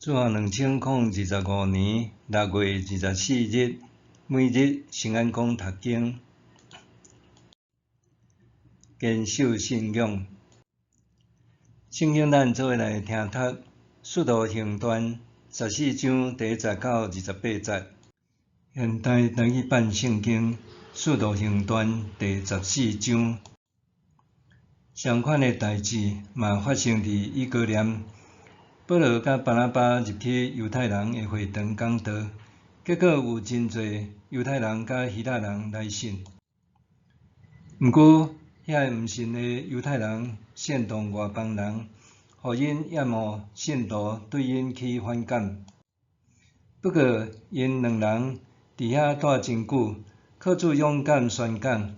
主後2025年6月24日，每日聖安講讀經，堅守信仰。聖經咱做伙來聽讀《使徒行傳》14章第1節到28節。現代台語版聖經《使徒行傳》第十四章，相款的代誌嘛發生佇以哥念。保羅佮巴拿巴入去猶太人的會堂講道，結果有真濟猶太人佮希臘人來信。毋過，遐个毋信的猶太人煽動外邦人，予𪜶厭惡信徒，對𪜶起反感。不過，𪜶兩人佇遐蹛真久，靠主勇敢宣講，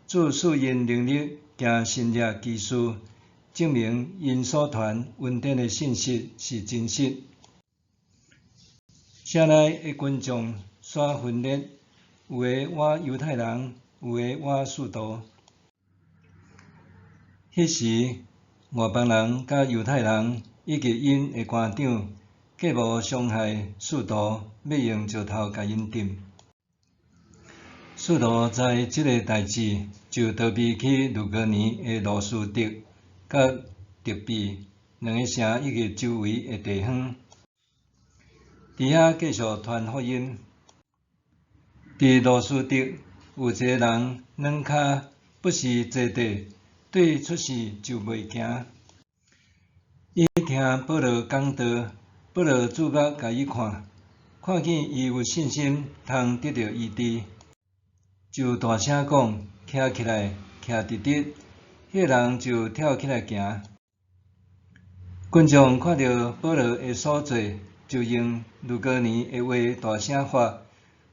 主賜𪜶能力行神蹟奇事，證明𪜶所傳恩典的信息是真實。城內的群眾煞分裂，有的倚猶太人，有的倚使徒。彼時，外邦人佮猶太人以及𪜶的官長，計謀傷害使徒，欲用石頭共𪜶擲。使徒知這个代誌，就逃避去呂高尼的路司得佮德比兩个城以及周圍的地方，佇遐繼續傳福音。佇路司得有一个人軟跤不時坐地，對出世就袂行。伊聽保羅講道，保羅注目共伊看，看見伊有信心通得著醫治，就大聲講：徛起來，徛直直。彼个人就跳起來行。群眾看著保羅的所做，就用呂高尼的話大聲喊：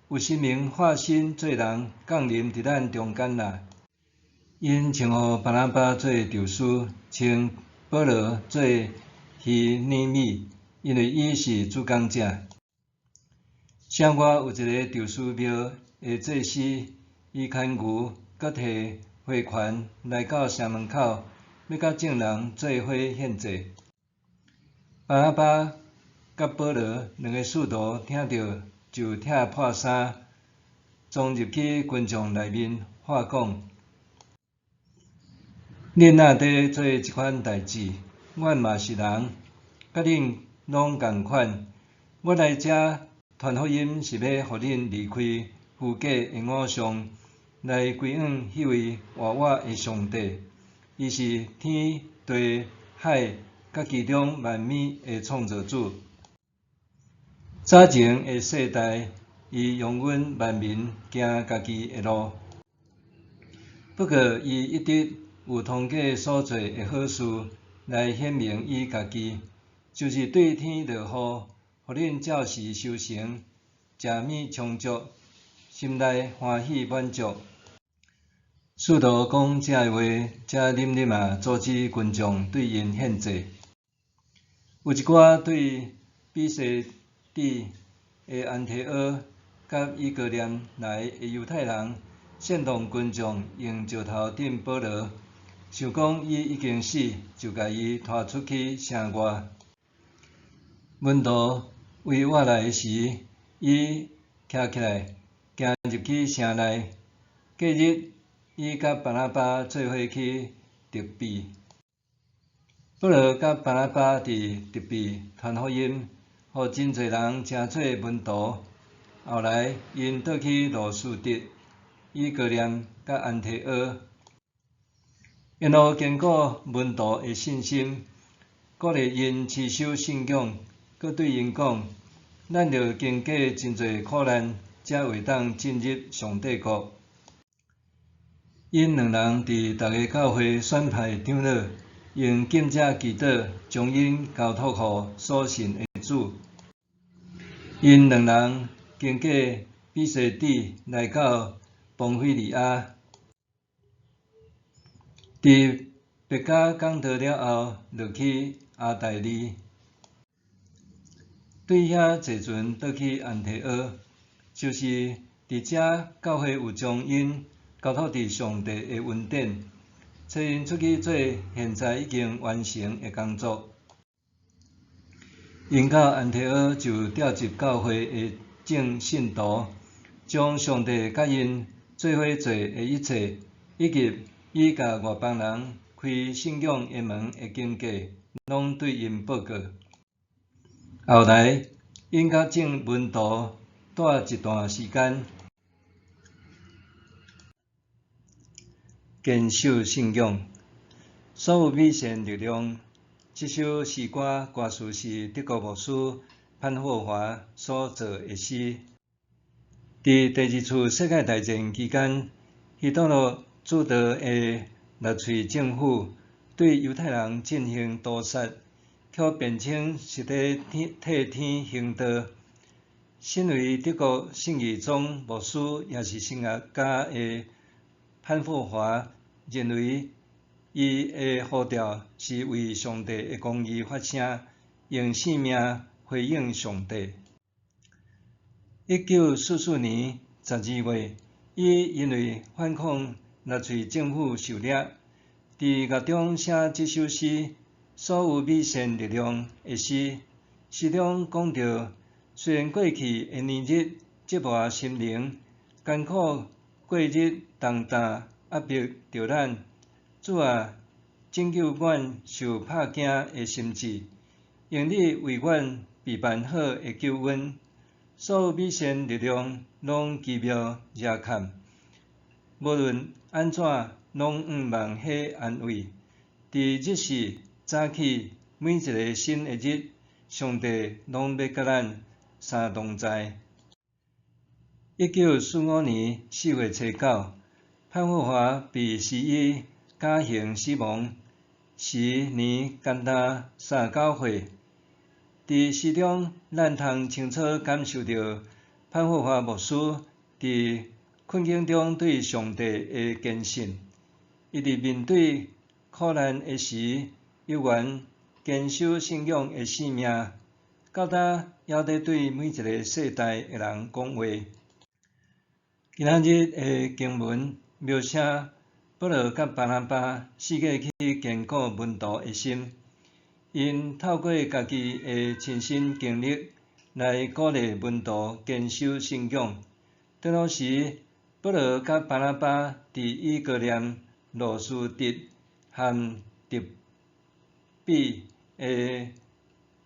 有神明化身做人降臨佇咱中間啦！𪜶稱呼巴拿巴做宙斯，稱保羅做希耳米，因為伊是主講者。城外有一个宙斯廟的祭司，伊牽牛閣提花環來到城門口，欲佮眾人做伙獻祭。巴拿巴佮保羅兩个使徒聽著，就拆破衫，衝入去群眾內面，喊講：恁若咧做這款代誌，阮嘛是人，佮恁攏仝款。阮來遮傳福音是欲予恁離開虛假的偶像，來歸向彼位活活的上帝。伊是天地海佮其中萬物的創造主。早前的世代，伊容忍萬民行家己的路。不過，伊一直有通過所做的好事來顯明伊家己，就是對天落雨，予恁照時收成，食物充足，心內歡喜滿足。使徒講這个話，才忍忍仔阻止群眾對𪜶獻祭。有一寡對彼西底的安提阿佮以哥念來的猶太人，煽動群眾用石頭擲保羅，想講伊已經死，就共伊拖出去城外。門徒圍倚來時，伊徛起來，行入去城內。隔日，伊佮巴拿巴做伙去德比。保羅佮巴拿巴佇德比傳福音，予真濟人成做門徒。後來，𪜶倒去路司得、以哥念佮安提阿，沿路堅固門徒的信心，鼓勵𪜶持守信仰，閣對𪜶講：咱著經過真濟苦難，才會當進入上帝國。𪜶兩人佇逐个教會選派長老，用禁食祈禱，將𪜶交託予所信的主。𪜶兩人經過彼西底來到磅腓利亞，佇別迦講道了後，落去阿大利，對遐坐船倒去安提阿，就是佇遮教會有將𪜶交託佇上帝的恩典，差𪜶出去做現在已經完成的工作。𪜶到安提阿就召集教會的眾信徒，將上帝佮𪜶做伙做的一切，以及伊共外邦人開信仰的門的經過，攏對𪜶報告。後來，𪜶佮眾門徒蹛一段時間，堅守信仰。所有美善力量，這首詩歌歌詞是德國牧師潘霍華所作的詩。佇第二次世界大戰期間，希特勒主導的納粹政府對猶太人進行屠殺，卻辯稱是佇替天行道。身為德國信義宗牧師，也是神學家的潘霍華認為，伊的呼召是為上帝的公義發聲，用性命回應上帝。1944年12月，伊因為反抗納粹政府受掠，佇獄中寫這首詩《所有美善力量》的詩，詩中講到，雖然過去的年日折磨心靈，艱苦過日重擔壓迫著咱，主啊，拯救阮受拍驚的心志，用你為阮備辦好的救恩，所有美善力量攏奇妙惹坎，無論按怎攏向望彼安慰。佇日時早起，每一个新的日，上帝攏欲佮咱相同在。1945年4月初九，潘霍華被施以絞刑死亡，時年干焦39歲。佇詩中，咱通清楚感受著潘霍華牧師佇困境中對上帝的堅信。伊佇面對苦難的時，猶原堅守信仰的生命，到今猶佇對每一个世代的人講話。今仔日的經文描寫保羅佮巴拿巴四界去堅固門徒的心，𪜶透過家己的親身經歷來鼓勵門徒堅守信仰。當當時，保羅佮巴拿巴佇以哥念、路司得和德比的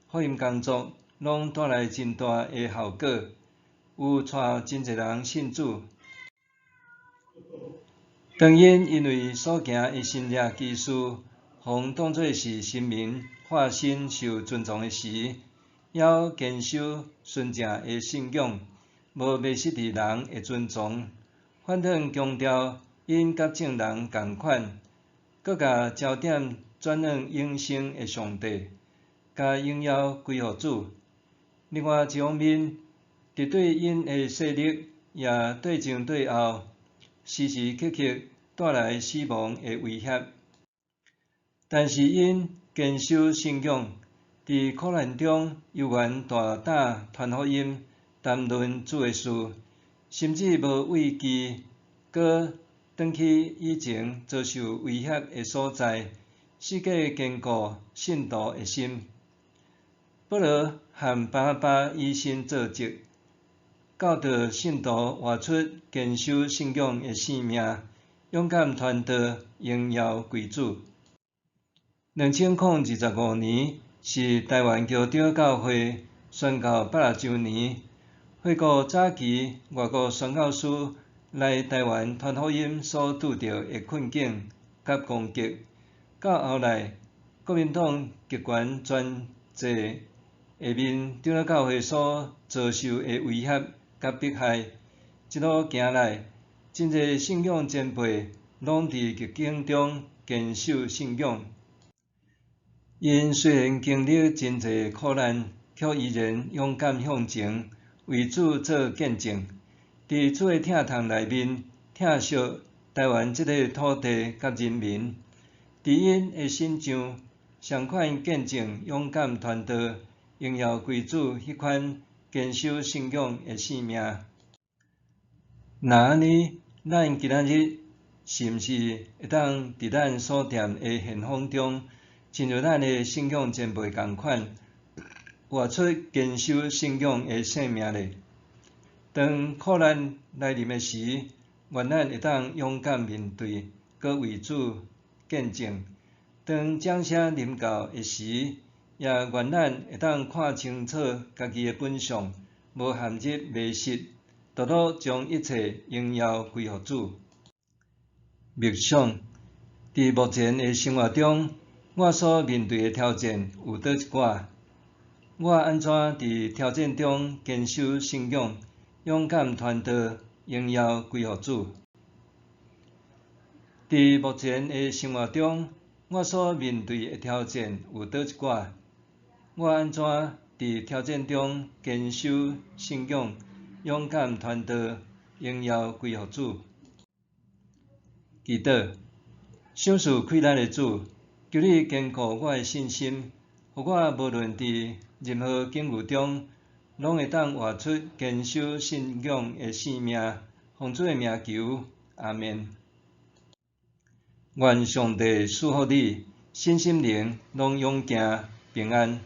福音工作，攏帶來真大的效果，有帶真濟人信主。當𪜶因為所行的神蹟奇事，予人當做是神明化身受尊崇的時，猶堅守純正的信仰，無迷失佇人的尊崇，反轉強調𪜶佮眾人仝款，閣共焦點轉向永生的上帝，共榮耀歸予主。另外一方面，敵對𪜶的勢力也對前對後，時時刻刻帶來死亡的威脅。但是𪜶堅守信仰，佇苦難中猶原大膽傳福音、談論主的事，甚至無畏懼，閣轉去以前遭受威脅的所在，四界堅固信徒的心。保羅和巴拿巴以身作則，教導信徒活出堅守信仰的生命，勇敢傳道，榮耀歸主。2025年是台灣橋長教會宣教80週年。回顧早期外國宣教師來台灣傳福音所拄著的困境佮攻擊，到後來國民黨極權專制下面長老教會所遭受的威脅佮迫害，一路行來，真濟信仰前輩攏佇逆境中堅守信仰。𪜶雖然經歷真濟苦難，卻依然勇敢向前，為主做見證。佇主的疼痛內面，疼惜台灣這塊土地佮人民。佇𪜶的身上，相款見證勇敢傳道、榮耀歸主彼款堅守信仰的生命。若按呢，咱今仔日是毋是會當佇咱所踮的現況中，親像咱的信仰前輩仝款，活出堅守信仰的生命咧？當苦難來臨的時，願咱會當勇敢面對，閣為主見證。當掌聲臨到的時，也願咱會當看清楚家己的本相，無陷入迷失，獨獨將一切榮耀歸予主。默想，佇目前的生活中，我所面對的挑戰有佗一寡？我按怎佇挑戰中堅守信仰，勇敢傳道，榮耀歸予主？佇目前的生活中，我所面對的挑戰有佗一寡？我按怎佇挑戰中堅守信仰，勇敢傳道，榮耀歸予主？祈禱，賞賜氣力的主，求你堅固我的信心，予我無論佇任何境遇中，攏會當活出堅守信仰的生命。奉主的名求，阿們。願上帝賜福你，身心靈攏勇健平安。